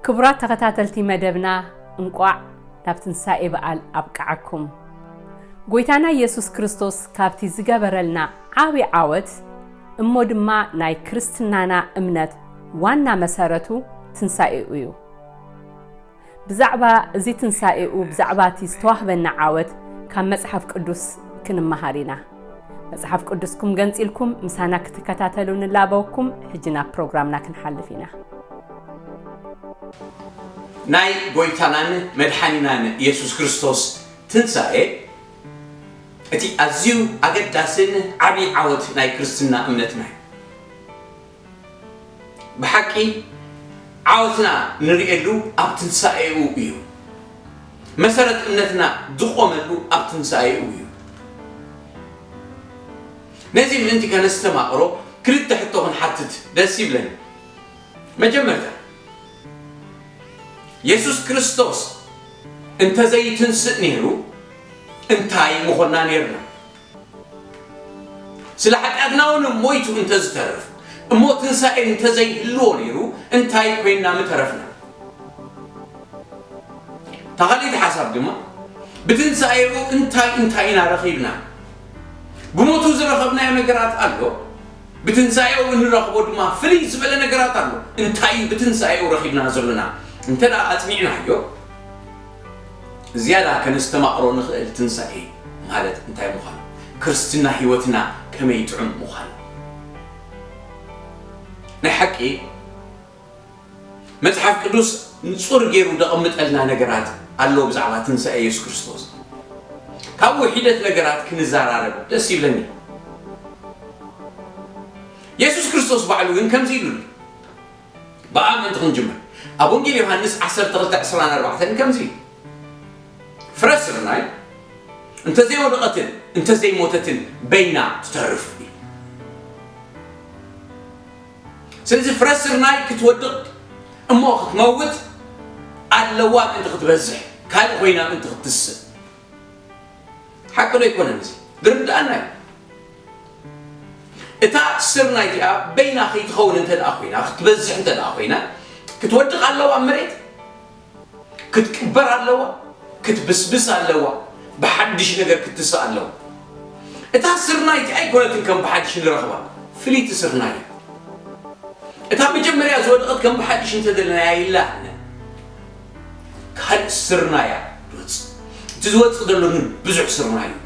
ክቡራት ተኸታተልቲ መደብና፣ እንቋዕ ናብ ትንሳኤ በዓል ኣብቅዓኩም። ጎይታና ኢየሱስ ክርስቶስ ካብቲ ዝገበረልና ዓቢ ዓወት እሞ ድማ ናይ ክርስትናና እምነት ዋና መሰረቱ ትንሳኤኡ እዩ። ብዛዕባ እዚ ትንሳኤኡ፣ ብዛዕባ እቲ ዝተዋህበና ዓወት ካብ መጽሓፍ ቅዱስ ክንመሃር ኢና። መጽሓፍ ቅዱስኩም ገንጺልኩም ምሳና ክትከታተሉ ንላበወኩም። ሕጂ ናብ ፕሮግራምና ክንሓልፍ ኢና። ናይ ጎይታናን መድሓኒናን ኢየሱስ ክርስቶስ ትንሳኤ እቲ ኣዝዩ ኣገዳስን ዓቢ ዓወት ናይ ክርስትና እምነትና እዩ። ብሓቂ ዓወትና ንርእየሉ ኣብ ትንሳኤኡ እዩ። መሰረት እምነትና ዝቖመሉ ኣብ ትንሳኤኡ እዩ። ነዚ ምእንቲ ከነስተማቕሮ ክልተ ሕቶ ክንሓትት ደስ ይብለኒ። መጀመርታ፣ የሱስ ክርስቶስ እንተዘይትንስእ ነይሩ እንታይ ምኾንና ነይርና? ስለ ሓጢኣትና እውን ሞይቱ እንተዝተርፍ እሞ ትንሳኤ እንተዘይህልዎ ነይሩ እንታይ ኮይንና ምተረፍና? እታ ካልኣይቲ ሓሳብ ድማ ብትንሳኤኡ እንታይ እንታይ ኢና ረኺብና? ብሞቱ ዝረኸብናዮ ነገራት ኣሎ፣ ብትንሳኤኡ እንረኽቦ ድማ ፍልይ ዝበለ ነገራት ኣሎ። እንታይ እዩ ብትንሳኤኡ ረኺብና ዘሎና? እንተ ደኣ ኣጽኒዕናዮ ዝያዳ ከነስተማቕሮ ንኽእል ትንሳኤ ማለት እንታይ ምዃኑ፣ ክርስትና ህይወትና ከመይ ጥዑም ምዃኑ። ናይ ሓቂ መጽሓፍ ቅዱስ ንጹር ገይሩ ዘቐምጠልና ነገራት ኣሎ ብዛዕባ ትንሳኤ የሱስ ክርስቶስ። ካብኡ ሒደት ነገራት ክንዘራረብ ደስ ይብለኒ። የሱስ ክርስቶስ ባዕሉ ግን ከምዚ ኢሉ ኣሎ። ብኣ ምእንቲ ክንጅምር፣ ኣብ ወንጌል ዮሃንስ ዓሰርተ ክልተ ዕስራን ኣርባዕተን ከምዚ ኢሉ፣ ፍረ ስርናይ እንተዘይወደቐትን እንተዘይሞተትን በይና ትተርፍ እዩ። ስለዚ ፍረ ስርናይ ክትወድቕ እሞ ክትመውት ኣለዋ ምእንቲ ክትበዝሕ፣ ካልእ ኮይና ምእንቲ ክትስእ። ሓቂ ዶ ኣይኮነን? እዚ ዝርድኣና እዩ። እታ ስርናይ እቲኣ በይና ከይትኸውን እንተ ደኣ ኮይና፣ ክትበዝሕ እንተ ደኣ ኮይና፣ ክትወድቕ ኣለዋ ኣብ መሬት፣ ክትቅበር ኣለዋ፣ ክትብስብስ ኣለዋ፣ ብሓድሽ ነገር ክትስእ ኣለዋ። እታ ስርናይ እቲኣ ኣይኮነትን ከም ብሓድሽ ንረኽባ፣ ፍልይቲ ስርናይ እያ። እታ መጀመርያ ዝወደቐት ከም ብሓድሽ እንተደለናያ ይላነ ካልእ ስርናያ ዝወጽእ። እቲ ዝወጽእ ዘሎ ግን ብዙሕ ስርናይ እዩ።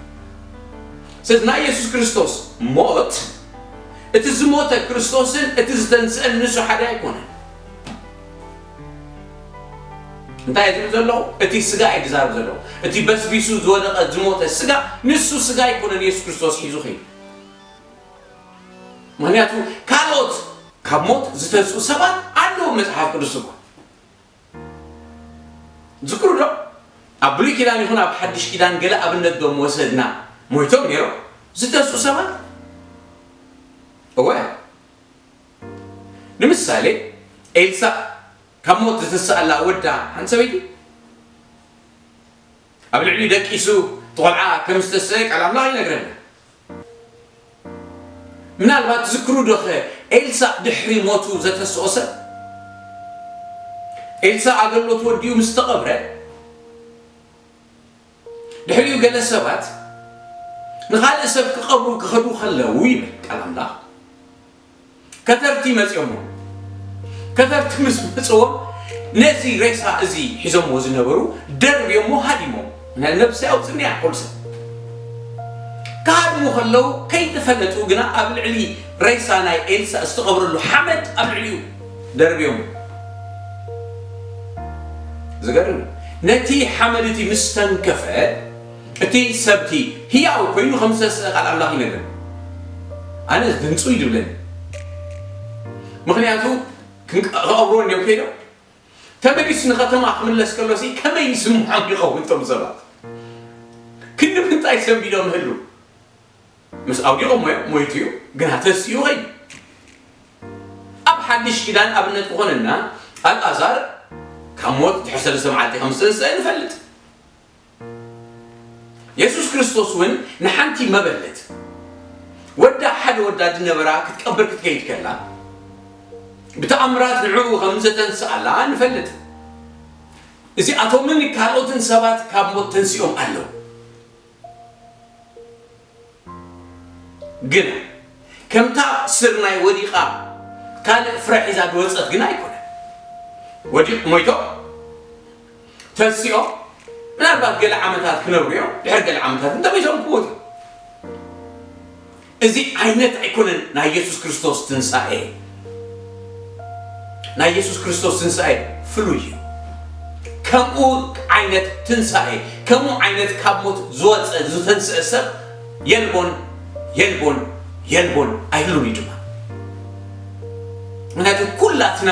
ስለዚ ናይ የሱስ ክርስቶስ ሞት፣ እቲ ዝሞተ ክርስቶስን እቲ ዝተንስአን ንሱ ሓደ ኣይኮነን። እንታይ ዝብል ዘለኹ? እቲ ስጋ እዩ ዝዛረብ ዘለኹ። እቲ በስቢሱ ዝወደቐ ዝሞተ ስጋ፣ ንሱ ስጋ ኣይኮነን የሱስ ክርስቶስ ሒዙ ኸይዱ። ምኽንያቱ ካልኦት ካብ ሞት ዝተንስኡ ሰባት ኣለዉ መጽሓፍ ቅዱስ እኮ። ዝክሩ ዶ? ኣብ ብሉይ ኪዳን ይኹን ኣብ ሓድሽ ኪዳን ገለ ኣብነት ዶ ወሰድና? ሞይቶም ነይሮም ዝተንስኡ ሰባት። እወ። ንምሳሌ ኤልሳእ ካብ ሞት ዝተንስኣላ ወዳ ሓንቲ ሰበይቲ ኣብ ልዕሊ ደቂሱ እቲ ቆልዓ ከም ዝተስአ ቃል ኣምላኽ ይነግረና። ምናልባት ትዝክሩ ዶ ኸ ኤልሳእ ድሕሪ ሞቱ ዘተስኦ ሰብ? ኤልሳእ ኣገልግሎት ወዲኡ ምስ ተቐብረ ድሕሪኡ ገለ ሰባት ንኻልእ ሰብ ክቐብሩ ክኸዱ ከለዉ ይብል ቃል ኣምላኽ። ከተርቲ መጺኦሞ። ከተርቲ ምስ መጽዎም ነዚ ሬሳ እዚ ሒዞሞ ዝነበሩ ደርብዮሞ ሃዲሞም። ነብሲ ኣውጽንያ ኩሉ ሰብ። ክሃድሙ ከለዉ ከይተፈለጡ ግና ኣብ ልዕሊ ሬሳ ናይ ኤልሳ ዝተቐብረሉ ሓመድ ኣብ ልዕሊኡ ደርብዮም። ዝገርም እዩ። ነቲ ሓመድ እቲ ምስ ተንከፈ እቲ ሰብቲ ህያው ኮይኑ ከም ዝተስአ ቃል ኣምላኽ ይነግረን። ኣነ ድምፁ ይድብለኒ። ምኽንያቱ ክቐብርዎ እንዲዮም ከይዶም ተመሊሱ ንኸተማ ክምለስ ከሎ ሲ ከመይ ይስምዖም ይኸውን እቶም ሰባት? ክንዲ ምንታይ ሰንቢዶም ህሉ? ምስ ኣውዲቖሞ እዮም ሞይቱ እዩ፣ ግና ተሲኡ ኸይዱ። ኣብ ሓድሽ ኪዳን ኣብነት ክኾነና ኣልኣዛር ካብ ሞት ድሕሪ ሰለስተ መዓልቲ ከም ዝተንስአ ንፈልጥ። የሱስ ክርስቶስ እውን ንሓንቲ መበለት ወዳ ሓደ ወዳ ዝነበራ ክትቀብር ክትከይድ ከላ ብተኣምራት ንዕኡ ከም ዘተንስኣላ ንፈልጥ። እዚኣቶምን ካልኦትን ሰባት ካብ ሞት ተንሲኦም ኣለዉ። ግና ከምታ ስርናይ ወዲቓ ካልእ ፍረ ሒዛ ዝወጸት ግና ኣይኮነን። ወዲቕ ሞይቶ ተንሲኦ ምናልባት ገለ ዓመታት ክነብሩ እዮም። ድሕሪ ገለ ዓመታት እንተመይቶም ክሞት እዮም። እዚ ዓይነት ኣይኮነን ናይ የሱስ ክርስቶስ ትንሳኤ። ናይ የሱስ ክርስቶስ ትንሳኤ ፍሉይ እዩ። ከምኡ ዓይነት ትንሳኤ፣ ከምኡ ዓይነት ካብ ሞት ዝወፀ ዝተንስአ ሰብ የልቦን፣ የልቦን፣ የልቦን፣ ኣይህሉን እዩ ድማ። ምክንያቱ ኩላትና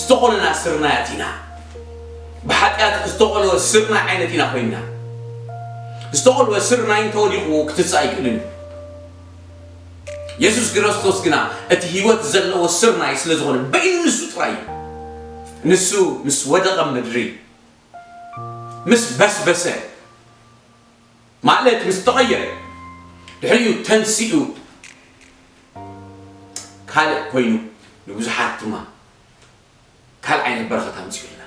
ዝተቆለና ስርናያት ኢና። ብሓጢኣት ዝተቆለወ ስርናይ ዓይነት ኢና ኮይንና። ዝተቆለወ ስርናይ እንተወዲቑ ክትንሳእ ኣይክእልን እዩ። የሱስ ክርስቶስ ግና እቲ ህይወት ዘለዎ ስርናይ ስለ ዝኾነ በይኑ ንሱ ጥራይ እዩ። ንሱ ምስ ወደቐ ምድሪ ምስ በስበሰ ማለት ምስ ተቐየረ ድሕሪኡ ተንሲኡ ካልእ ኮይኑ ንብዙሓት ድማ ካልእ ዓይነት በረኸት ኣምፂኡልና።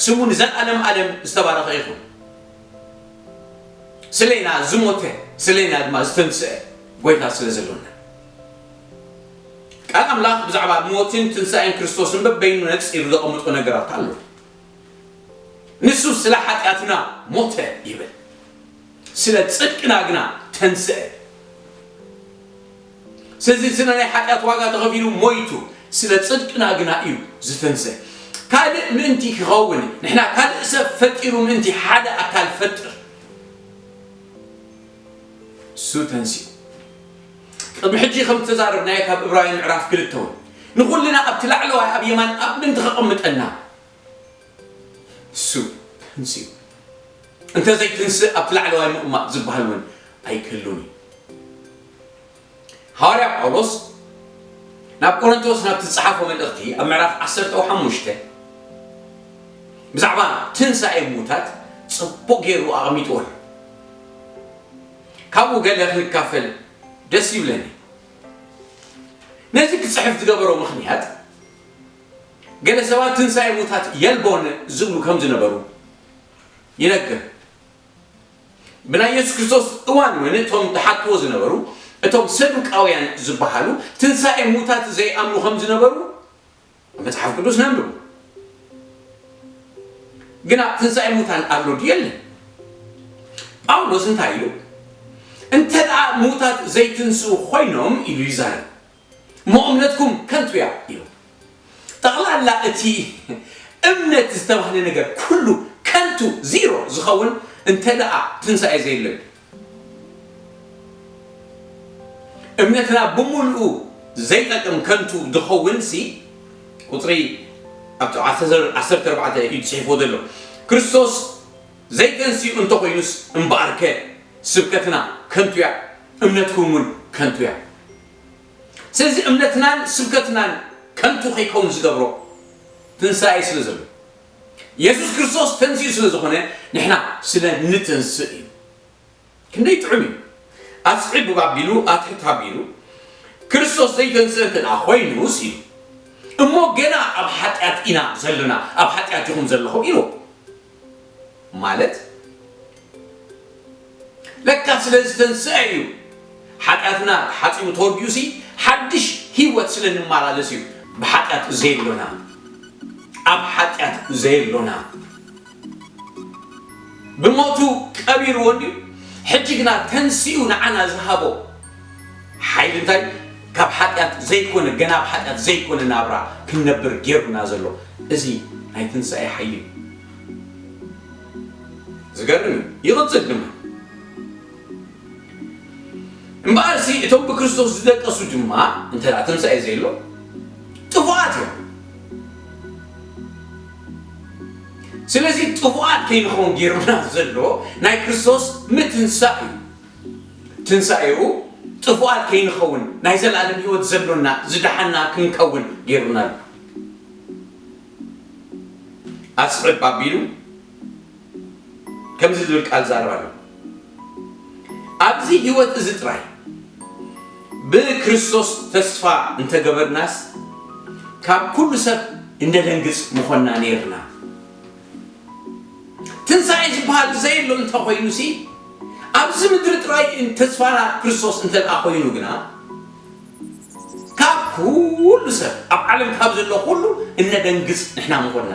ስሙ ንዘለኣለም ኣለም ዝተባረኸ ይኹን። ስለና ዝሞተ ስለና ድማ ዝተንስአ ጎይታ ስለ ዘሎና ቃል ኣምላኽ ብዛዕባ ሞትን ትንሳኤን ክርስቶስን በበይኑ ነፂሩ ዘቐምጦ ነገራት ኣሎ። ንሱ ስለ ሓጢኣትና ሞተ ይብል፣ ስለ ጽድቅና ግና ተንስአ። ስለዚ ስለ ናይ ሓጢኣት ዋጋ ተኸፊሉ ሞይቱ፣ ስለ ጽድቅና ግና እዩ ዝተንስአ። ካልእ ምእንቲ ክኸውን ንሕና ካልእ ሰብ ፈጢሩ ምእንቲ ሓደ ኣካል ፈጥር እሱ ተንሲኡ። ቅድሚ ሕጂ ከም ዝተዛረብናዮ ካብ እብራውያን ምዕራፍ ክልተ እውን ንኹልና ኣብቲ ላዕለዋይ ኣብ የማን ኣብ ምእንቲ ከቐምጠና እሱ ተንሲኡ። እንተዘይትንስእ ኣብቲ ላዕለዋይ ምቕማጥ ዝበሃል እውን ኣይክህሉን እዩ። ሃዋርያ ጳውሎስ ናብ ቆሮንቶስ ናብ ትጸሓፎ መልእኽቲ ኣብ ምዕራፍ ዓሰርተ ሓሙሽተ ብዛዕባ ትንሳኤ ሙታት ጽቡቕ ገይሩ ኣቐሚጥዎ ኣሎ። ካብኡ ገለ ክንካፈል ደስ ይብለኒ። ነዚ ክጽሕፍ ዝገበሮ ምኽንያት ገለ ሰባት ትንሳኤ ሙታት የልቦን ዝብሉ ከም ዝነበሩ ይነግር። ብናይ የሱስ ክርስቶስ እዋን እውን እቶም ዝሓትዎ ዝነበሩ እቶም ሰዱቃውያን ዝበሃሉ ትንሳኤ ሙታት ዘይኣምኑ ከም ዝነበሩ መጽሓፍ ቅዱስ ነንብብ። ግና ትንሳኤ ሙታን ኣሎ ድዩ የለን? ጳውሎስ እንታይ ኢሉ? እንተ ደኣ ሙታት ዘይትንስኡ ኮይኖም ኢሉ ይዛረብ። እሞ እምነትኩም ከንቱ እያ ኢሉ። ጠቕላላ እቲ እምነት ዝተባህለ ነገር ኩሉ ከንቱ ዚሮ ዝኸውን እንተ ደኣ ትንሳኤ ዘየሎ እዩ። እምነትና ብምሉኡ ዘይጠቅም ከንቱ ዝኸውን ሲ ቁፅሪ ኣብቲ ዓሰርተ ኣርባዕተ እዩ ፅሒፎ ዘሎ። ክርስቶስ ዘይተንስኡ እንተኮይኑስ እምበኣርከ ስብከትና ከንቱ እያ፣ እምነትኩም እውን ከንቱ እያ። ስለዚ እምነትናን ስብከትናን ከንቱ ከይከውን ዝገብሮ ትንሳኤ ስለ ዘሎ የሱስ ክርስቶስ ተንሲኡ ስለ ዝኾነ ንሕና ስለ ንትንስእ እዩ። ክንደይ ጥዑም እዩ። ኣስዕብ ኣቢሉ ኣትሕት ኣቢሉ ክርስቶስ ዘይተንስእ እንተ ደኣ ኮይኑስ ኢሉ እሞ ገና ኣብ ሓጢኣት ኢና ዘለና፣ ኣብ ሓጢኣት ኢኹም ዘለኹም ኢሉ ማለት ለካ ስለ ዝተንስአ እዩ። ሓጢኣትና ተሓፂቡ ተወዲኡ ሲ ሓድሽ ህይወት ስለ ንመላለስ እዩ። ብሓጢኣት ዘየሎና ኣብ ሓጢኣት ዘየሎና ብሞቱ ቀቢርዎ እንድዩ። ሕጂ ግና ተንሲኡ ንዓና ዝሃቦ ሓይሊ እንታይ ካብ ሓጢኣት ዘይኮነ ገና ኣብ ሓጢኣት ዘይኮነ ናብራ ክንነብር ገይሩና ዘሎ እዚ ናይ ትንሳኤ ሓይሊ እዩ። ዝገርም እዩ። ይቕጽል ድማ እምበኣርሲ እቶም ብክርስቶስ ዝደቀሱ ድማ እንተ ደኣ ትንሳኤ ዘየሎ ጥፉኣት እዮም። ስለዚ ጥፉኣት ከይንኸውን ገይሩና ዘሎ ናይ ክርስቶስ ምትንሳእ እዩ። ትንሳኤኡ ጥፉኣት ከይንኸውን ናይ ዘለኣለም ህይወት ዘሎና ዝደሓና ክንከውን ገይሩና ኣሎ። ኣስዕብ ኣቢሉ ከምዚ ዝብል ቃል ዛረብ ኣሎ። ኣብዚ ህይወት እዚ ጥራይ ብክርስቶስ ተስፋ እንተገበርናስ ካብ ኩሉ ሰብ እንደደንግጽ ምኾንና ነይርና። ትንሳኤ ዝበሃል ዘየሎ እንተኾይኑሲ፣ ኣብዚ ምድሪ ጥራይ ተስፋና ክርስቶስ እንተ ደኣ ኮይኑ ግና፣ ካብ ኩሉ ሰብ፣ ኣብ ዓለም ካብ ዘሎ ኩሉ እነደንግጽ ንሕና ምኾንና።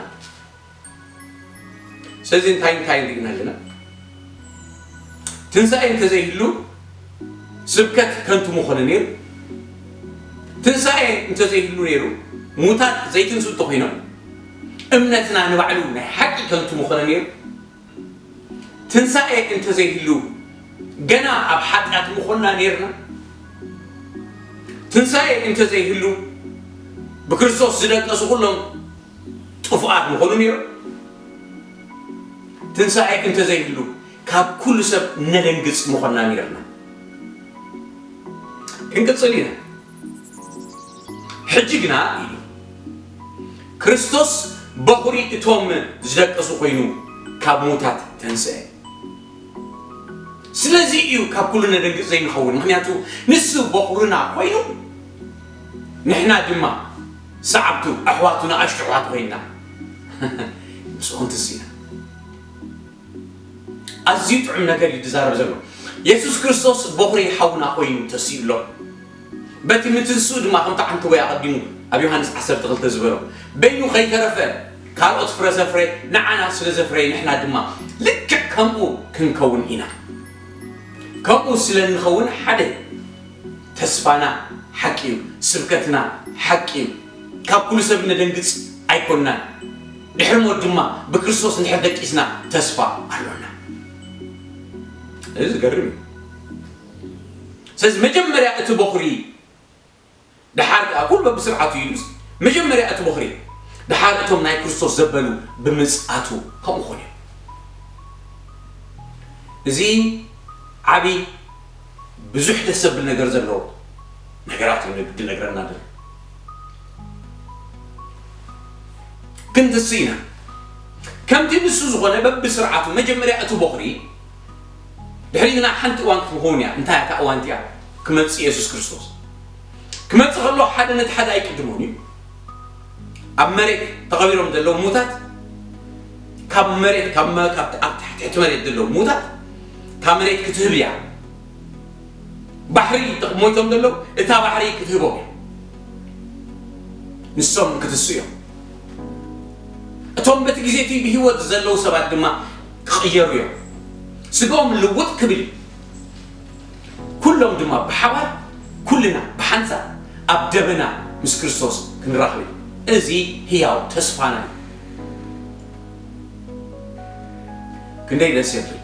ስለዚ እንታይ እንታይ ንሪእና ኣለና? ትንሳኤ እንተዘይህሉ ስብከት ከንቱ ምኾነ ነይሩ። ትንሳኤ እንተዘይህሉ ነይሩ፣ ሙታት ዘይትንስኡ እንተኾይኖም፣ እምነትና ንባዕሉ ናይ ሓቂ ከንቱ ምኾነ ነይሩ። ትንሳኤ እንተዘይህሉ፣ ገና ኣብ ሓጢኣት ምኾንና ነይርና። ትንሳኤ እንተዘይህሉ፣ ብክርስቶስ ዝደቀሱ ኩሎም ጥፉኣት ምኾኑ ነይሮም። ትንሳኤ እንተዘይህሉ፣ ካብ ኩሉ ሰብ ነደንግጽ ምኾንና ነይርና። ክንቅጽል ኢና። ሕጂ ግና ኢሉ፣ ክርስቶስ በኹሪ እቶም ዝደቀሱ ኮይኑ ካብ ሙታት ተንስአ። ስለዚ እዩ ካብ ኩሉ ነደንግጽ ዘይንኸውን፣ ምኽንያቱ ንሱ በኹርና ኮይኑ፣ ንሕና ድማ ሰዓብቱ፣ ኣሕዋቱ፣ ንኣሽቱ ኣሕዋት ኮይንና። ንስኹም ትዝ ኢና። ኣዝዩ ጥዑም ነገር እዩ ዝዛረብ ዘሎ። የሱስ ክርስቶስ በኹሪ ሓውና ኮይኑ ተሲኡ ኣሎ። በቲ ምትንስኡ ድማ ከምቲ ዓንተቦይ ኣቐዲሙ ኣብ ዮሃንስ ዓሰርተ ክልተ ዝበሎ፣ በይኑ ከይተረፈ ካልኦት ፍረ ዘፍረየ፣ ንዓና ስለ ዘፍረየ ንሕና ድማ ልክዕ ከምኡ ክንከውን ኢና። ከምኡ ስለ እንኸውን ሓደ ተስፋና ሓቂ እዩ፣ ስብከትና ሓቂ እዩ። ካብ ኩሉ ሰብ እነደንግጽ ኣይኮንናን። ድሕሪ ሞት ድማ ብክርስቶስ እንድሕር ደቂስና ተስፋ ኣሎና። እዚ ዝገርም እዩ። ስለዚ መጀመርያ እቲ በኹሪ፣ ደሓር ከኣ ኩሉ በብስርዓቱ እዩ ኢሉስ፣ መጀመርያ እቲ በኹሪ፣ ደሓር እቶም ናይ ክርስቶስ ዘበሉ ብምጽኣቱ ከምኡ ኾነ። እዚ ዓቢ ብዙሕ ደስ ዘብል ነገር ዘለዎ ነገራት እዩ ንግዲ ነግረና ዘሎ። ክንትስ ኢና። ከምቲ ንሱ ዝኾነ በብስርዓቱ መጀመርያ እቲ በኹሪ፣ ድሕሪ ግና ሓንቲ እዋን ክትኸውን እያ። እንታይ እያ እታ እዋን እቲኣ? ክመጽእ የሱስ ክርስቶስ። ክመጽእ ከሎ ሓደ ነቲ ሓደ ኣይቅድሞን እዩ። ኣብ መሬት ተቐቢሮም ዘለዉ ሙታት ካብ መሬት፣ ካብ መ-፣ ካብ ኣብ ትሕቲ መሬት ዘለዉ ሙታት ካብ መሬት ክትህብ እያ። ባሕሪ ሞይቶም ዘለዉ እታ ባሕሪ ክትህቦም እያ። ንሶም ክትስኡ እዮም። እቶም በቲ ግዜ እቲ ብህይወት ዘለዉ ሰባት ድማ ክቕየሩ እዮም። ስጋኦም ልውጥ ክብል እዩ። ኩሎም ድማ ብሓባር፣ ኩልና ብሓንሳብ ኣብ ደበና ምስ ክርስቶስ ክንራኸብ እዩ። እዚ ህያው ተስፋና እዩ። ክንደይ ደስ የብል።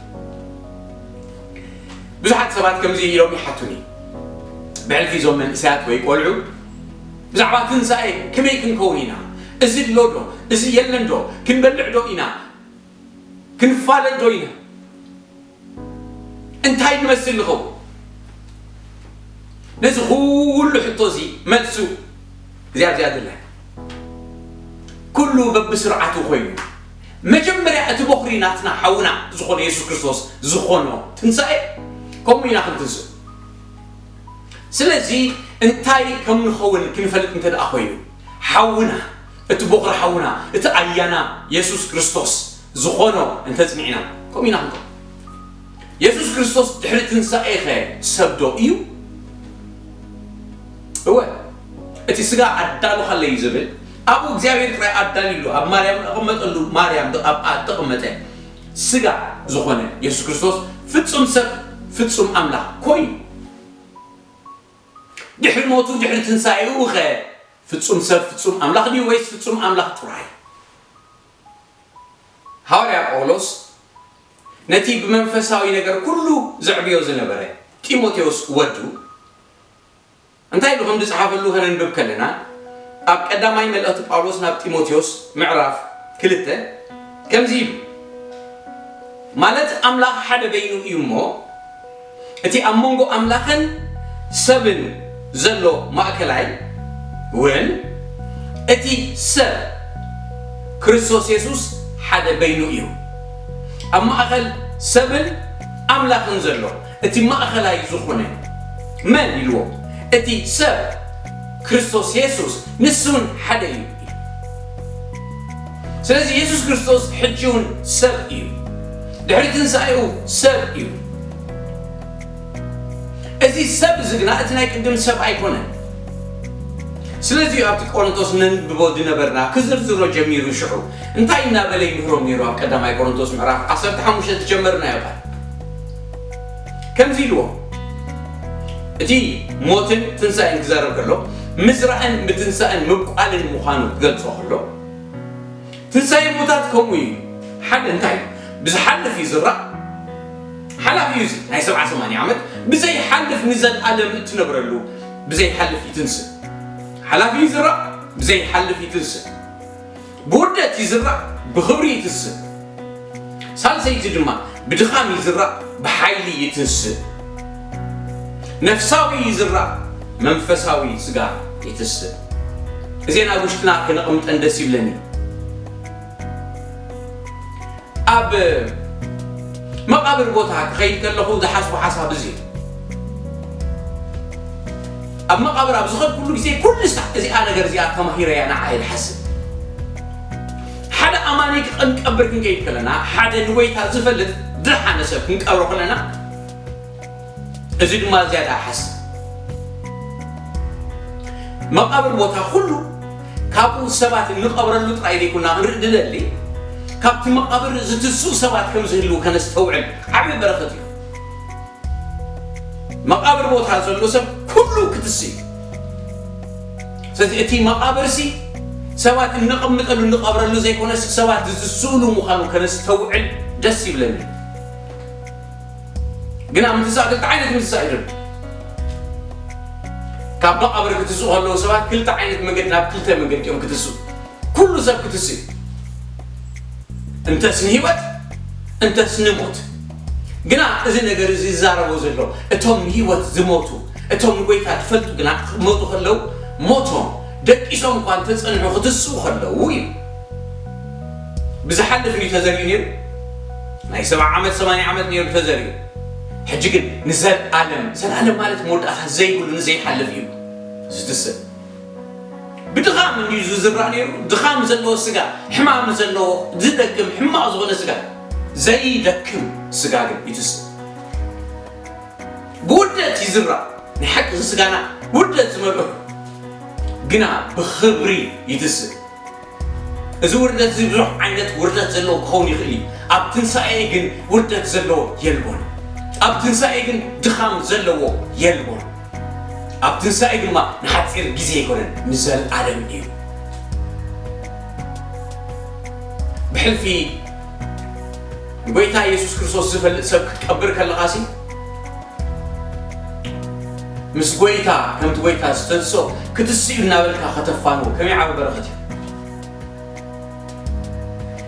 ብዙሓት ሰባት ከምዚ ኢሎም ይሓቱኒ። ብሕልፊ እዞም መንእሰያት ወይ ቆልዑ ብዛዕባ ትንሳኤ ከመይ ክንከውን ኢና? እዚ ኣሎ ዶ? እዚ የለን ዶ? ክንበልዕ ዶ ኢና? ክንፋለጥ ዶ ኢና? እንታይ ንመስል ንኸውን? ነዚ ኩሉ ሕቶ እዚ መልሱ እዚኣ፣ እዚኣ ኣድላይ። ኩሉ በብስርዓቱ ኮይኑ፣ መጀመርያ እቲ በኹሪ ናትና ሓውና ዝኾነ የሱስ ክርስቶስ ዝኾኖ ትንሳኤ፣ ከምኡ ኢና ክንትንስእ። ስለዚ እንታይ ከም ንኸውን ክንፈልጥ እንተ ደኣ ኮይኑ፣ ሓውና፣ እቲ በኹሪ ሓውና፣ እቲ ኣያና የሱስ ክርስቶስ ዝኾኖ እንተጽኒዕና፣ ከምኡ ኢና ክንከውን። የሱስ ክርስቶስ ድሕሪ ትንሳኤኸ ሰብ ዶ እዩ? እወ፣ እቲ ስጋ ኣዳሉኻለይ እዩ ዝብል፣ ኣብኡ እግዚኣብሔር ጥራይ ኣዳልዩሉ፣ ኣብ ማርያም ኣቐመጠሉ፣ ማርያም ድ-፣ ኣብኣ እተቐመጠ ስጋ ዝኾነ የሱስ ክርስቶስ ፍጹም ሰብ፣ ፍጹም ኣምላኽ ኮይኑ። ድሕሪ ሞቱ፣ ድሕሪ ትንሳኤኡ ኸ ፍጹም ሰብ፣ ፍጹም ኣምላኽ ድዩ ወይስ ፍጹም ኣምላኽ ጥራይ? ሃዋርያ ጳውሎስ ነቲ ብመንፈሳዊ ነገር ኩሉ ዘዕብዮ ዝነበረ ጢሞቴዎስ ወዱ እንታይ ኢሉ ከም ዝጸሓፈሉ ከነንብብ ከለና፣ ኣብ ቀዳማይ መልእኽቲ ጳውሎስ ናብ ጢሞቴዎስ ምዕራፍ ክልተ ከምዚ ኢሉ፣ ማለት ኣምላኽ ሓደ በይኑ እዩ እሞ፣ እቲ ኣብ መንጎ ኣምላኽን ሰብን ዘሎ ማእከላይ እውን፣ እቲ ሰብ ክርስቶስ የሱስ ሓደ በይኑ እዩ። ኣብ ማእከል ሰብን ኣምላኽን ዘሎ እቲ ማእከላይ ዝኾነ መን ኢልዎ? እቲ ሰብ ክርስቶስ የሱስ፣ ንሱ እውን ሓደ እዩ። ስለዚ የሱስ ክርስቶስ ሕጂ እውን ሰብ እዩ። ድሕሪ ትንሳኤኡ ሰብ እዩ። እዚ ሰብ እዚ ግና እቲ ናይ ቅድም ሰብ ኣይኮነን። ስለዚ እዩ ኣብቲ ቆሮንቶስ ነንብቦ ዝነበርና ክዝርዝሮ ጀሚሩ። ሽዑ እንታይ እናበለ ይምህሮም ነይሩ? ኣብ ቀዳማይ ቆሮንቶስ ምዕራፍ ዓሰርተ ሓሙሽተ ዝጀመርናዮ ቃል ከምዚ ኢልዎ፣ እቲ ሞትን ትንሳኤን ክዛረብ ከሎ፣ ምዝራእን ምትንሳእን ምብቋልን ምዃኑ ክገልጾ ከሎ፣ ትንሳኤ ሙታት ከምኡ እዩ። ሓደ እንታይ እዩ? ብዝሓልፍ ይዝራእ፣ ሓላፊ እዩ። እዚ ናይ ሰብዓ ሰማንያ ዓመት ብዘይሓልፍ ንዘለኣለም እትነብረሉ ብዘይሓልፍ ይትንስእ። ሓላፊ ይዝራእ፣ ብዘይሓልፍ ይትንስእ። ብውርደት ይዝራእ፣ ብኽብሪ ይትንስእ። ሳልሰይቲ ድማ ብድኻም ይዝራእ፣ ብሓይሊ ይትንስእ። ነፍሳዊ ይዝራእ፣ መንፈሳዊ ስጋ ይትንስእ። እዚአን ኣብ ውሽጥና ክነቕምጠን ደስ ይብለኒ። ኣብ መቓብር ቦታ ክኸይድ ከለኹ ዝሓስቦ ሓሳብ እዚ እዩ። ኣብ መቓብር ኣብ ዝኸድኩሉ ግዜ ኩሉ ሳዕ እዚኣ ነገር እዚኣ ተማሂረ እያ ንዓ እየ ዝሓስብ። ሓደ ኣማኒ ክቐንቀብር ክንከይድ ከለና፣ ሓደ ንጎይታ ዝፈልጥ ድሓነ ሰብ ክንቀብሮ ከለና፣ እዚ ድማ ዝያዳ ሓስብ። መቓብር ቦታ ኩሉ ካብኡ ሰባት እንቐብረሉ ጥራይ ዘይኮና ክንርኢ ድደሊ፣ ካብቲ መቓብር ዝትስኡ ሰባት ከም ዝህልዉ ከነስተውዕል ዓቢ በረኸት እዩ። መቓብር ቦታ ዘሎ ሰብ ኩሉ ክትስእ እዩ። ስለዚ እቲ መቓብርሲ ሰባት እነቐምጠሉ እንቐብረሉ ዘይኮነስ ሰባት ዝትስእሉ ምዃኑ ከነስተውዕል ደስ ይብለኒ። ግና ምትሳእ ክልተ ዓይነት ምትሳእ እዩ ዘሎ። ካብ መቓብር ክትስኡ ከለዉ ሰባት ክልተ ዓይነት መንገዲ፣ ናብ ክልተ መንገዲ እዮም ክትስኡ። ኩሉ ሰብ ክትስእ እዩ። እንተስ ንህይወት እንተስ ንሞት። ግና እዚ ነገር እዚ ዝዛረቦ ዘሎ እቶም ንህይወት ዝሞቱ፣ እቶም ንጎይታ ትፈልጡ ግና ክመቱ ከለዉ ሞቶም ደቂሶም እኳ እንተጸንሑ ክትስኡ ከለዉ እዩ። ብዝሓልፍ እዩ ተዘሪኡ ነይሩ። ናይ ሰብዓ ዓመት ሰማንያ ዓመት ነይሩ ተዘሪኡ። ሕጂ ግን ንዘለኣለም፣ ዘለኣለም ማለት መወዳእታ ዘይብሉ ንዘይሓልፍ እዩ ዝትስእ። ብድኻም እንድዩ ዝዝራእ ነይሩ። ድኻም ዘለዎ ስጋ፣ ሕማም ዘለዎ፣ ዝደክም፣ ሕማቕ ዝኾነ ስጋ፣ ዘይደክም ስጋ ግን ይትስእ። ብውርደት ይዝራእ። ናይ ሓቂ እዚ ስጋና ውርደት ዝመልኦ ግና ብኽብሪ ይትስእ። እዚ ውርደት እዚ ብዙሕ ዓይነት ውርደት ዘለዎ ክኸውን ይኽእል እዩ። ኣብ ትንሳኤ ግን ውርደት ዘለዎ የልቦን። ኣብ ትንሳኤ ግን ድኻም ዘለዎ የልቦን። ኣብ ትንሳኤ ድማ ንሓጺር ግዜ ኣይኮነን፣ ንዘለኣለም እዩ። ብሕልፊ ጎይታ የሱስ ክርስቶስ ዝፈልጥ ሰብ ክትቀብር ከለኻሲ፣ ምስ ጎይታ፣ ከምቲ ጎይታ ዝተንስኦ ክትስኡ እናበልካ ከተፋንዎ ከመይ ዓቢ በረኸት እዩ።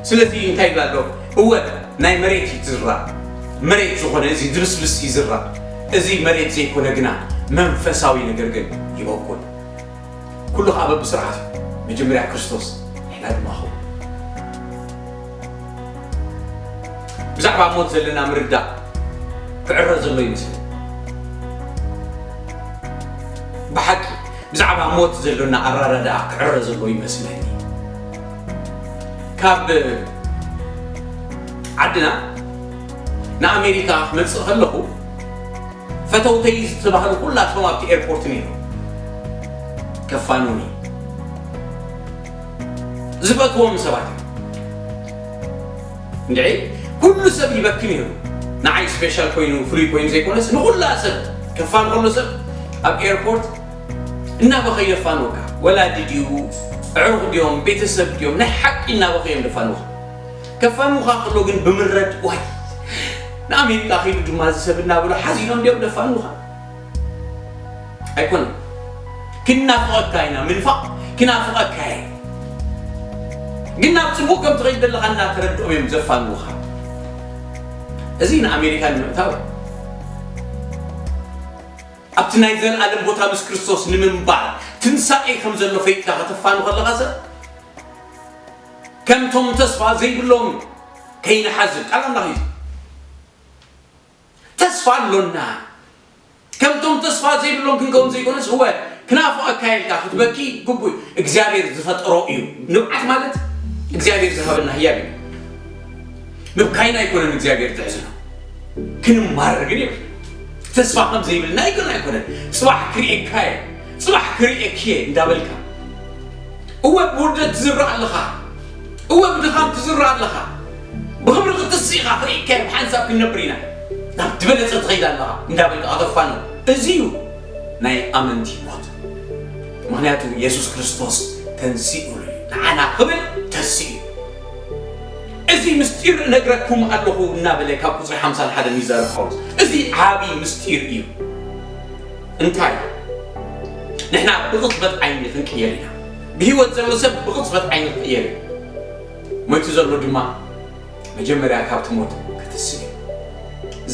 ስለዚ እንታይ ይብላ ኣሎ? እወ፣ ናይ መሬት ይዝራእ፣ መሬት ዝኾነ እዚ ድብስብስ ይዝራእ፣ እዚ መሬት ዘይኮነ ግና መንፈሳዊ ነገር ግን ይበቁል። ኩሉ ኸኣ በብስርዓት እዩ። መጀመርያ ክርስቶስ፣ ንሕና ድማ ኸው ብዛዕባ ሞት ዘለና ምርዳእ ክዕረ ዘሎ ይመስል። ብሓቂ ብዛዕባ ሞት ዘሎና ኣራዳድኣ ክዕረ ዘሎ ይመስለኒ። ካብ ዓድና ንኣሜሪካ ክመጽእ ከለኹ ፈተውተይ ዝተባህሉ ኩላቶም ኣብቲ ኤርፖርት ነይሮም። ከፋኑኒ ዝፈትዎም ሰባት እዮም። እንድዒ ኩሉ ሰብ ይበኪ ነይሩ። ንዓይ ስፔሻል ኮይኑ ፍሉይ ኮይኑ ዘይኮነስ ንኹላ ሰብ ከፋን ከሎ ሰብ ኣብ ኤርፖርት እናበኸ ይደፋንወካ። ወላዲ ድዩ፣ ኣዕሩኽ ድዮም፣ ቤተሰብ ድዮም፣ ናይ ሓቂ እናበኸ እዮም ደፋንወካ። ከፋንውኻ ከሎ ግን ብምረድ ዋይ ንኣሜሪካ ኸይዱ ድማ እዚ ሰብ እናበሉ ሓዚኖም ድዮም ደፋንውኻ። ኣይኮነን። ክናፍቐካ ኢና፣ ምንፋቕ ክናፍቐካ እየ። ግን ናብ ጽቡቕ ከም ትኸይድ ዘለኻ እናተረድኦም እዮም ዘፋንውኻ። እዚ ንኣሜሪካ ንምእታው ኣብቲ ናይ ዘለኣለም ቦታ ምስ ክርስቶስ ንምንባር ትንሳኤ ከም ዘሎ ፈይጥካ ከተፋኑ ከለኻ ሰብ ከምቶም ተስፋ ዘይብሎም ከይንሓዝብ ቃል ኣምላኽ እዩ። ተስፋ ኣሎና። ከምቶም ተስፋ ዘይብሎም ክንከውን ዘይኮነስ እወ ክናፍቐካ ኢልካ ክትበኪ ግቡእ እግዚኣብሔር ዝፈጠሮ እዩ። ንብዓት ማለት እግዚኣብሔር ዝሃበና ህያብ እዩ። ምብካይና ኣይኮነን እግዚኣብሔር ዘሕዝኖ፣ ክንማረር ግን የብልና። ተስፋ ከም ዘይብልና ኣይኮን ኣይኮነን። ጽባሕ ክርእየካ እየ፣ ጽባሕ ክርእየኪ እየ እንዳበልካ፣ እወ ብውርደት ትዝርእ ኣለኻ፣ እወ ብድኻም ትዝርእ ኣለኻ፣ ብኽብሪ ክትስእ ኢኻ፣ ክርእየካ እየ፣ ብሓንሳብ ክንነብር ኢና፣ ናብ ዝበለጸ ትኸይድ ኣለኻ እንዳበልካ ከተፋንው። እዚ እዩ ናይ ኣመንቲ ሞት። ምኽንያቱ የሱስ ክርስቶስ ተንሲኡሉ እዩ፣ ንዓና ክብል ተንሲኡ እዩ። እዚ ምስጢር እነግረኩም ኣለኹ እናበለ ካብ ቁጽሪ ሓምሳን ሓደን ይዛረብ ጳውሎስ። እዚ ዓቢ ምስጢር እዩ። እንታይ? ንሕና ብቕጽበት ዓይኒ ክንቅየር ኢና። ብህይወት ዘሎ ሰብ ብቕጽበት ዓይኒ ክቕየር እዩ። ሞይቱ ዘሎ ድማ መጀመርያ ካብቲ ሞት ክትስእ እዩ።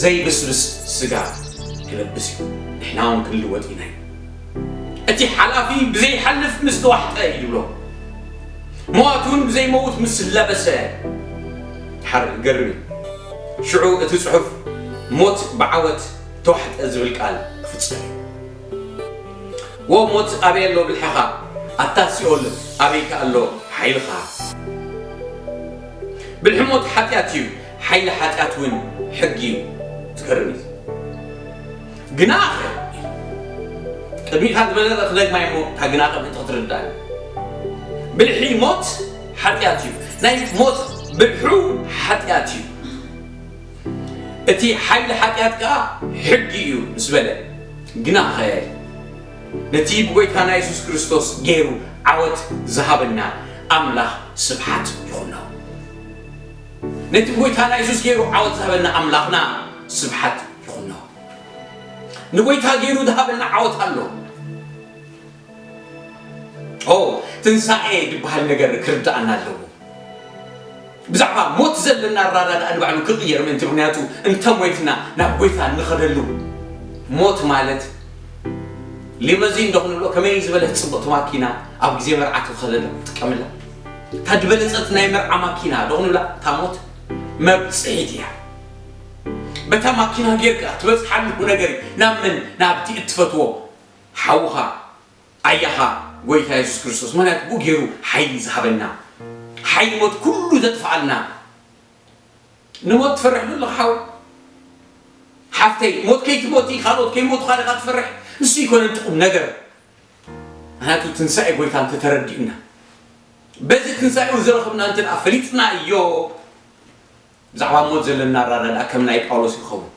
ዘይብስብስ ስጋ ክለብስ እዩ። ንሕና እውን ክንልወጥ ኢና እዩ። እቲ ሓላፊ ብዘይሓልፍ ምስ ተዋሕጠ እዩ ዝብሎ። መዋቲ እውን ብዘይመውት ምስ ለበሰ። ሓር ገርም እዩ። ሽዑ እቲ ጽሑፍ ሞት ብዓወት ተዋሕጠ ዝብል ቃል ክፍጸም እዩ። ዎ ሞት ኣበይ ኣሎ ብልሕኻ? ኣታ ሲኦል ኣበይከ ኣሎ ሓይልኻ? ብልሒ ሞት ሓጢኣት እዩ፣ ሓይሊ ሓጢኣት እውን ሕጊ እዩ። ዝገርም እዩ። ግናኸ፣ ቅድሚታ ዝበለ ክደግማ እሞ፣ እታ ግናኸ ምእንቲ ክትርዳእ። ብልሒ ሞት ሓጢኣት እዩ። ናይ ሞት ብልሑ ሓጢኣት እዩ። እቲ ሓይሊ ሓጢኣት ከኣ ሕጊ እዩ ምስ በለ፣ ግናኸ፣ ነቲ ብጎይታና የሱስ ክርስቶስ ገይሩ ዓወት ዝሃበና ኣምላኽ ስብሓት ይኹኖ። ነቲ ብጎይታና የሱስ ገይሩ ዓወት ዝሃበና ኣምላኽና ስብሓት ይኹኖ። ንጎይታ ገይሩ ዝሃበና ዓወት ኣሎ። ኦ፣ ትንሳኤ ዝበሃል ነገር ክርድኣና ኣለዎ። ብዛዕባ ሞት ዘለና ኣራዳድኣ ንባዕሉ ክቕየር ምእንቲ፣ ምኽንያቱ እንተ ሞይትና ናብ ጎይታ እንኸደሉ። ሞት ማለት ሊመዚን ዶ ክንብሎ፣ ከመይ ዝበለት ጽብቕቲ ማኪና ኣብ ግዜ መርዓ ትኸደላ ትጥቀምላ። እታ ዝበለጸት ናይ መርዓ ማኪና ዶ ክንብላ፣ እታ ሞት መብጽሒት እያ። በታ ማኪና ጌርካ ትበጽሓሉ ነገር እዩ። ናብ መን? ናብቲ እትፈትዎ ሓውኻ፣ ኣያኻ፣ ጎይታ የሱስ ክርስቶስ። ምኽንያቱ ብኡ ገይሩ ሓይሊ ዝሃበና፣ ሓይሊ ሞት ኩሉ ዘጥፍኣልና። ንሞት ትፈርሕ ዶ ኣለኻ ሓወይ? ሓፍተይ፣ ሞት ከይትሞቲ፣ ካልኦት ከይሞቱኻ ዲኻ ትፈርሕ? ንሱ ይኮነ እቲ ቁም ነገር። ምኽንያቱ ትንሳኤ ጎይታ እንተተረዲእና፣ በዚ ትንሳኤኡ ዝረኸብና እንተ ደኣ ፈሊጥና እዮ፣ ብዛዕባ ሞት ዘለና ኣራዳድኣ ከም ናይ ጳውሎስ ይኸውን።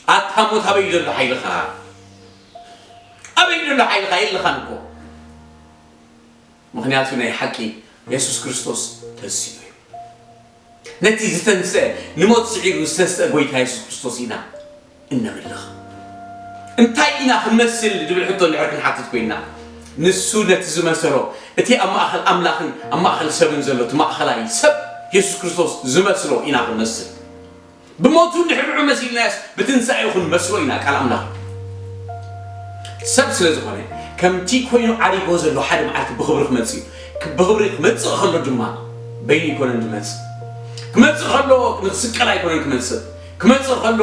ኣታ ሞት ኣበይ ዘሎ ሓይልኻ? ኣበይ ዘሎ ሓይልኻ? የለኻን እኮ። ምኽንያቱ ናይ ሓቂ የሱስ ክርስቶስ ተንሲኡ እዩ። ነቲ ዝተንስአ፣ ንሞት ስዒሩ ዝተንስአ ጎይታ የሱስ ክርስቶስ ኢና እነምልኽ። እንታይ ኢና ክንመስል ዝብል ሕቶ እንድሕር ክንሓትት ኮይንና፣ ንሱ ነቲ ዝመሰሎ፣ እቲ ኣብ ማእከል ኣምላኽን ኣብ ማእከል ሰብን ዘሎ፣ እቲ ማእከላይ ሰብ የሱስ ክርስቶስ ዝመስሎ ኢና ክንመስል። ብሞቱ እንድሕር ንዑ መሲልናዮስ፣ ብትንሳኤኡ ክንመስሎ ኢና፣ ቃል ኣምላኽ። ሰብ ስለ ዝኾነ፣ ከምቲ ኮይኑ ዓሪጎ ዘሎ ሓደ መዓልቲ ብኽብሪ ክመጽእ እዩ። ክ-፣ ብኽብሪ ክመጽእ ከሎ ድማ፣ በይኑ ኣይኮነን ዝመጽእ። ክመጽእ ከሎ ንክስቀል ኣይኮነን ክመጽእ። ክመጽእ ከሎ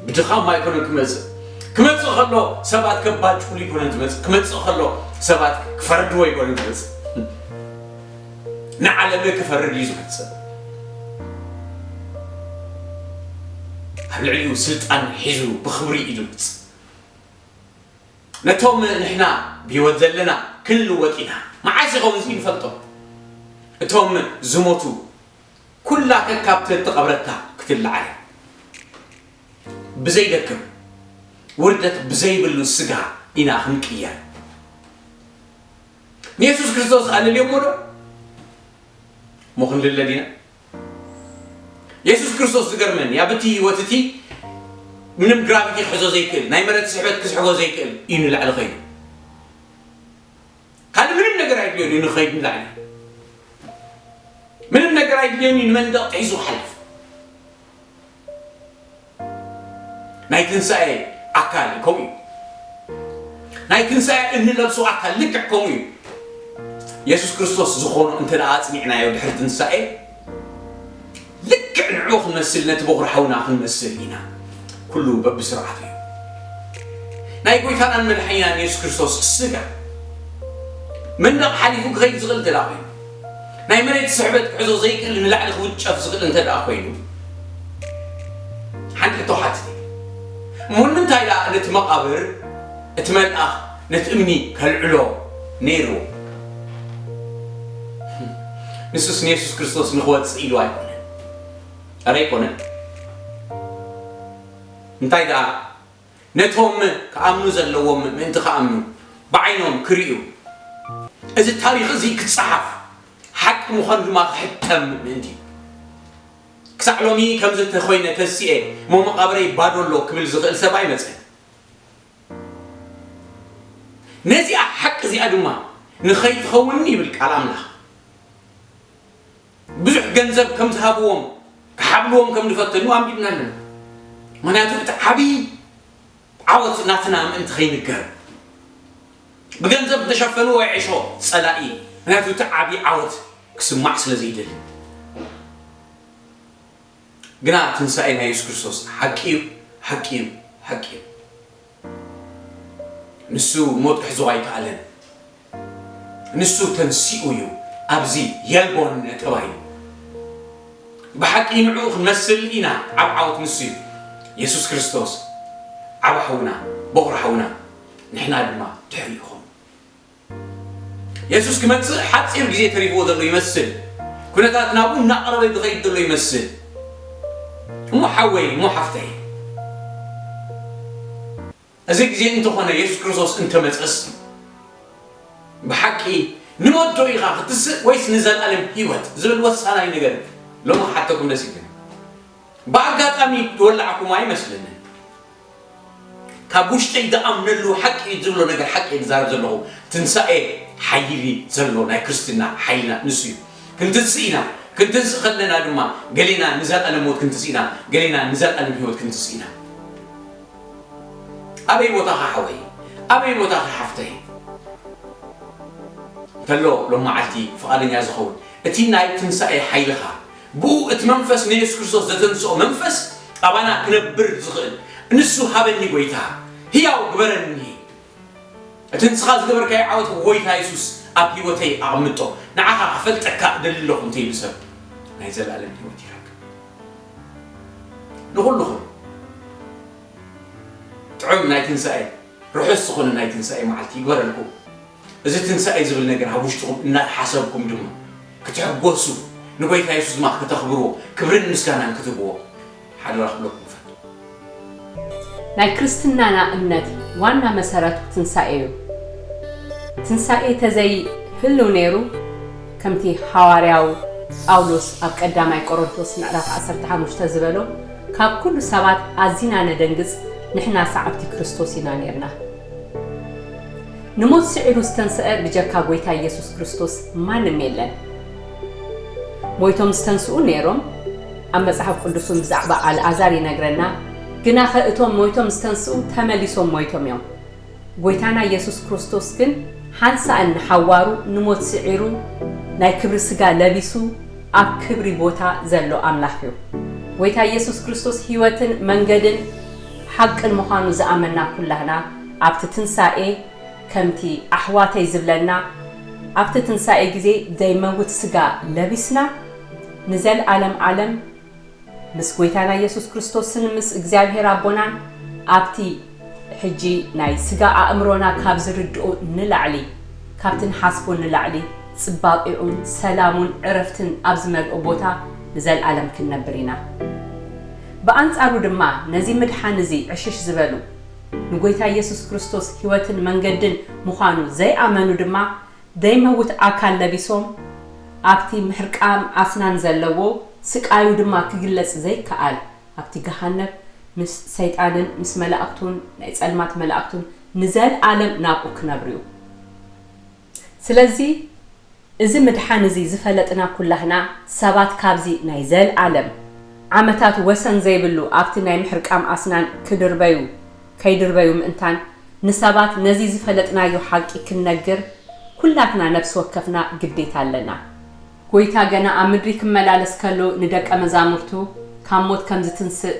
ብድኻም ኣይኮነን ክመጽእ። ክመጽእ ከሎ ሰባት ከባጭሉ ኣይኮነን ዝመጽእ። ክመጽእ ከሎ ሰባት ክፈርድዎ ኣይኮነን ዝመጽእ። ንዓለም ክፈርድ እዩ ዝመጽእ። ኣብ ልዕሊኡ ስልጣን ሒዙ ብኽብሪ እዩ ዝመጽእ። ነቶም ንሕና ብህይወት ዘለና ክንልወጥ ኢና። መዓስ ይኸውን እዚ ንፈልጦ። እቶም ዝሞቱ ኩላ ከካብ ተተቐብረታ ክትለዓል እያ። ብዘይደክም ውርደት ብዘይብሉ ስጋ ኢና ክንቅየር። ንየሱስ ክርስቶስ ኣለልዮሞ ዶ? እሞ ክንልለ ዲና? የሱስ ክርስቶስ ዝገርመኒ፣ ኣብ እቲ ህይወት እቲ ምንም ግራቪቲ ክሕዞ ዘይክእል፣ ናይ መሬት ስሕበት ክስሕቦ ዘይክእል እዩ ንላዕሊ ኸይዱ። ካልእ ምንም ነገር ኣይድልዮን እዩ ንኸይድ ንላዕሊ። ምንም ነገር ኣይድልዮን እዩ ንመንደቕ ጥሒሱ ክሓልፍ። ናይ ትንሳኤ ኣካል ከምኡ እዩ። ናይ ትንሳኤ እንለብሶ ኣካል ልክዕ ከምኡ እዩ። የሱስ ክርስቶስ ዝኾኖ እንተ ደኣ ኣጽኒዕናዮ ድሕሪ ትንሳኤ፣ ልክዕ ንዕኡ ክንመስል፣ ነቲ በኹሪ ሓውና ክንመስል ኢና። ኩሉ በብስርዓቱ እዩ። ናይ ጎይታናን መድሓኒናን የሱስ ክርስቶስ ስጋ መንደቕ ሓሊፉ ክኸይድ ዝኽእል እንተ ደኣ ኮይኑ፣ ናይ መሬት ስሕበት ክሕዞ ዘይክእል ንላዕሊ ክውጨፍ ዝኽእል እንተ ደኣ ኮይኑ፣ ሓንቲ ሕቶ ሓትት እየ። እሞ ንምንታይ ደኣ ነቲ መቓብር እቲ መልኣኽ ነቲ እምኒ ከልዕሎ ነይርዎ? ንሱስ ንየሱስ ክርስቶስ ንኽወጽእ ኢሉ ኣይኮነን። ኣረ ኣይኮነን። እንታይ ደኣ ነቶም ክኣምኑ ዘለዎም ምእንቲ ክኣምኑ፣ ብዓይኖም ክርእዩ፣ እዚ ታሪኽ እዚ ክጸሓፍ፣ ሓቂ ምዃኑ ድማ ክሕተም ምእንቲ እዩ። ክሳዕ ሎሚ ከምዚ እንተኾይነ ተሲኤ እሞ መቓብረይ ባዶ ኣሎ ክብል ዝኽእል ሰብ ኣይመጸን። ነዚኣ ሓቂ እዚኣ ድማ ንኸይትኸውን ይብል ቃል ኣምላኽ። ብዙሕ ገንዘብ ከም ዝሃብዎም፣ ክሓብልዎም ከም ዝፈተኑ ኣንቢብና ኣለና። ምኽንያቱ እቲ ዓብዪ ዓወት ናትና ምእንቲ ከይንገር፣ ብገንዘብ ዝተሸፈንዎ ይዕሾ ጸላኢ፣ ምኽንያቱ እቲ ዓብዪ ዓወት ክስማዕ ስለ ዘይደሊ። ግና ትንሳኤ ናይ የሱስ ክርስቶስ ሓቂ እዩ፣ ሓቂ እዩ፣ ሓቂ እዩ። ንሱ ሞት ክሕዞ ኣይከኣለን። ንሱ ተንሲኡ እዩ፣ ኣብዚ የልቦን ተባሂሉ። ብሓቂ ንዕኡ ክንመስል ኢና፣ ዓብ ዓወት ንሱ እዩ። የሱስ ክርስቶስ ዓብ ሓውና፣ በኹሪ ሓውና፣ ንሕና ድማ ድሕሪኡ ኹም። የሱስ ክመጽእ ሓጺር ግዜ ተሪፍዎ ዘሎ ይመስል። ኩነታት ናብኡ እናቐረበ ዝኸይድ ዘሎ ይመስል። እሞ ሓወይ፣ እሞ ሓፍተይ፣ እዚ ግዜ እንተኾነ የሱስ ክርስቶስ እንተመጸስ፣ ብሓቂ ንሞት ዶ ኢኻ ክትስእ ወይስ ንዘለኣለም ህይወት ዝብል ወሳናይ ነገር ሎሚ ክሓተኩም ደስ ይብል። ብኣጋጣሚ ዝወላዕኩም ኣይመስለንን። ካብ ውሽጠይ ዝኣምነሉ ሓቂ እዩ ዝብሎ ነገር ሓቂ እየ ዝዛረብ ዘለኹ። ትንሳኤ ሓይሊ ዘሎ ናይ ክርስትና ሓይልና ንሱ እዩ። ክንትንስእ ኢና። ክንትንስእ ከለና ድማ ገሌና ንዘለኣለም ሞት ክንትንስእ ኢና፣ ገሌና ንዘለኣለም ህይወት ክንትንስእ ኢና። ኣበይ ቦታኻ ሓወይ? ኣበይ ቦታኻ ሓፍተይ? እንተሎ ሎም መዓልቲ ፍቓደኛ ዝኸውን እቲ ናይ ትንሳኤ ሓይልኻ፣ ብኡ እቲ መንፈስ ንየሱስ ክርስቶስ ዘተንስኦ መንፈስ ኣባና ክነብር ዝኽእል፣ ንሱ ሃበኒ ጐይታ፣ ህያው ግበረኒ። እቲ ንስኻ ዝገበርካዮ ዓወት ጐይታ የሱስ ኣብ ህይወተይ ኣቕምጦ፣ ንዓኻ ክፈልጠካ እደሊ ኣለኹ እንተ ኢሉ ሰብ ናይ ዘለኣለም ህይወት ይረክብ። ንኹልኹም ጥዑም ናይ ትንሳኤ፣ ርሑስ ዝኾነ ናይ ትንሳኤ መዓልቲ ይግበረልኩም። እዚ ትንሳኤ ዝብል ነገር ኣብ ውሽጥኹም እናሓሰብኩም ድማ ክትሕጎሱ፣ ንጎይታ የሱስ ድማ ክተኽብርዎ፣ ክብርን ምስጋናን ክትህብዎ ሓደራ ክብለኩም እፈቱ። ናይ ክርስትናና እምነት ዋና መሰረቱ ትንሳኤ እዩ። ትንሳኤ ተዘይ ህልው ነይሩ፣ ከምቲ ሃዋርያው ጳውሎስ ኣብ ቀዳማይ ቆሮንቶስ ምዕራፍ ዓሰርተ ሓሙሽተ ዝበሎ፣ ካብ ኩሉ ሰባት ኣዚና ነደንግጽ ንሕና ሰዓብቲ ክርስቶስ ኢና ነርና። ንሞት ስዒሩ ዝተንስአ ብጀካ ጎይታ ኢየሱስ ክርስቶስ ማንም የለን። ሞይቶም ዝተንስኡ ነይሮም፣ ኣብ መጽሓፍ ቅዱስ እውን ብዛዕባ ኣልኣዛር ይነግረና። ግናኸ እቶም ሞይቶም ዝተንስኡ ተመሊሶም ሞይቶም እዮም። ጎይታና ኢየሱስ ክርስቶስ ግን ሓንሳእን ንሓዋሩ ንሞት ስዒሩ ናይ ክብሪ ስጋ ለቢሱ ኣብ ክብሪ ቦታ ዘሎ ኣምላኽ እዩ። ጎይታ ኢየሱስ ክርስቶስ ህይወትን መንገድን ሓቅን ምዃኑ ዝኣመና ኩላህና ኣብቲ ትንሳኤ ከምቲ ኣሕዋተይ ዝብለና ኣብቲ ትንሳኤ ግዜ ዘይመውት ስጋ ለቢስና ንዘልኣለም ዓለም ምስ ጎይታና ኢየሱስ ክርስቶስን ምስ እግዚኣብሔር ኣቦናን ኣብቲ ሕጂ ናይ ስጋ ኣእምሮና ካብ ዝርድኦ ንላዕሊ፣ ካብቲ ንሓስቦ ንላዕሊ ጽባቂዑን ሰላሙን ዕረፍትን ኣብ ዝመልኦ ቦታ ንዘልኣለም ክንነብር ኢና። ብኣንጻሩ ድማ ነዚ ምድሓን እዚ ዕሽሽ ዝበሉ፣ ንጎይታ ኢየሱስ ክርስቶስ ህይወትን መንገድን ምዃኑ ዘይኣመኑ ድማ ዘይመውት ኣካል ለቢሶም፣ ኣብቲ ምሕርቃም ኣስናን ዘለዎ ስቃዩ ድማ ክግለጽ ዘይከኣል ኣብቲ ገሃነብ ምስ ሰይጣንን ምስ መላእክቱን ናይ ጸልማት መላእክቱን ንዘልኣለም ናብኡ ክነብሩ እዩ። ስለዚ እዚ ምድሓን እዚ ዝፈለጥና ኩላህና ሰባት ካብዚ ናይ ዘልኣለም ዓመታት ወሰን ዘይብሉ ኣብቲ ናይ ምሕርቃም ኣስናን ክድርበዩ ከይድርበዩ ምእንታን ንሰባት ነዚ ዝፈለጥናዮ ሓቂ ክንነግር ኩላትና ነፍሲ ወከፍና ግዴታ ኣለና። ጎይታ ገና ኣብ ምድሪ ክመላለስ ከሎ ንደቀ መዛሙርቱ ካብ ሞት ከም ዝትንስእ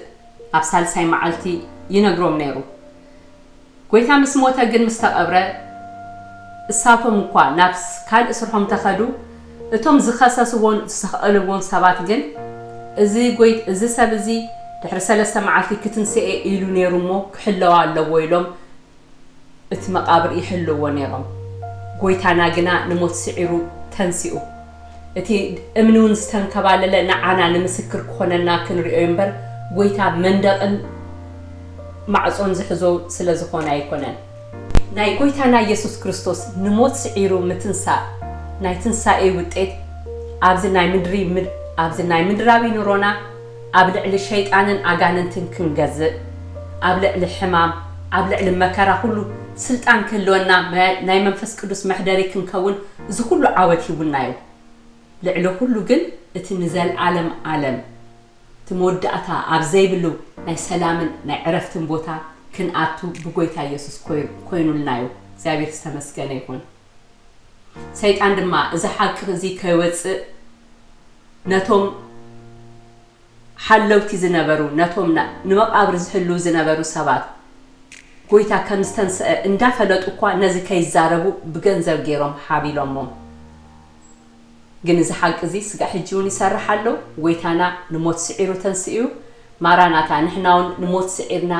ኣብ ሳልሳይ መዓልቲ ይነግሮም ነይሩ። ጎይታ ምስ ሞተ ግን ምስ ተቐብረ እሳቶም እኳ ናብ ካልእ ስርሖም ተኸዱ፣ እቶም ዝኸሰስዎን ዝሰቐልዎን ሰባት ግን፣ እዚ ጎይ-፣ እዚ ሰብ እዚ ድሕሪ ሰለስተ መዓልቲ ክትንስኤ ኢሉ ነይሩ እሞ ክሕለዋ ኣለዎ ኢሎም እቲ መቓብር ይሕልዎ ነይሮም። ጎይታና ግና ንሞት ስዒሩ ተንሲኡ። እቲ እምኒ እውን ዝተንከባለለ ንዓና ንምስክር ክኾነና ክንርእዮ እምበር፣ ጎይታ መንደቕን ማዕጾን ዝሕዞ ስለ ዝኾነ ኣይኮነን። ናይ ጎይታና ኢየሱስ ክርስቶስ ንሞት ስዒሩ ምትንሳእ፣ ናይ ትንሳኤ ውጤት፣ ኣብዚ ናይ ምድሪ ምድ-፣ ኣብዚ ናይ ምድራዊ ኑሮና ኣብ ልዕሊ ሸይጣንን ኣጋንንትን ክንገዝእ፣ ኣብ ልዕሊ ሕማም፣ ኣብ ልዕሊ መከራ ኩሉ ስልጣን ክህልወና፣ መ-፣ ናይ መንፈስ ቅዱስ መሕደሪ ክንከውን፣ እዚ ኩሉ ዓወት ሂቡና እዩ። ልዕሊ ኩሉ ግን እቲ ንዘልኣለም ዓለም፣ እቲ መወዳእታ ኣብ ዘይብሉ ናይ ሰላምን ናይ ዕረፍትን ቦታ ክንኣቱ ብጎይታ ኢየሱስ ኮይ-፣ ኮይኑልና እዩ። እግዚኣብሔር ዝተመስገነ ይኹን። ሰይጣን ድማ እዚ ሓቂ እዚ ከይወፅእ ነቶም ሓለውቲ ዝነበሩ፣ ነቶም ና-፣ ንመቓብር ዝሕልው ዝነበሩ ሰባት፣ ጎይታ ከም ዝተንስአ እንዳፈለጡ እኳ ነዚ ከይዛረቡ ብገንዘብ ገይሮም ሓቢሎሞም። ግን እዚ ሓቂ እዚ ስጋዕ ሕጂ እውን ይሰርሕ ኣሎ። ጎይታና ንሞት ስዒሩ ተንስኡ እዩ። ማራናታ፣ ንሕና እውን ንሞት ስዒርና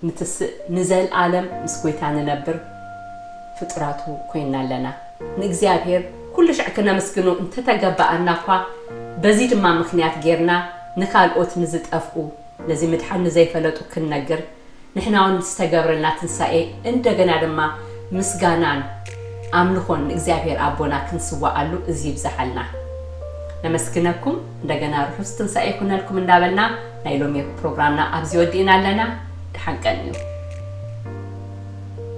ንትስእ፣ ንዘልኣለም ምስ ጎይታ ንነብር ፍጡራቱ ኮይንና ኣለና። ንእግዚኣብሔር ኩሉ ሻዕ ክነመስግኖ እንተተገባኣና እኳ፣ በዚ ድማ ምኽንያት ጌርና ንኻልኦት ንዝጠፍኡ፣ ነዚ ምድሓን ንዘይፈለጡ ክንነግር፣ ንሕና እውን ዝተገብረልና ትንሳኤ እንደገና ድማ ምስጋናን ኣምልኾን ንእግዚኣብሔር ኣቦና ክንስዋኣሉ እዚ ይብዝሓልና። ነመስግነኩም፣ እንደገና ርሑስ ትንሳኤ ይኹነልኩም እንዳበልና ናይ ሎሚ ፕሮግራምና ኣብዚ ወዲእና ኣለና። ደሓን ቀንዩ።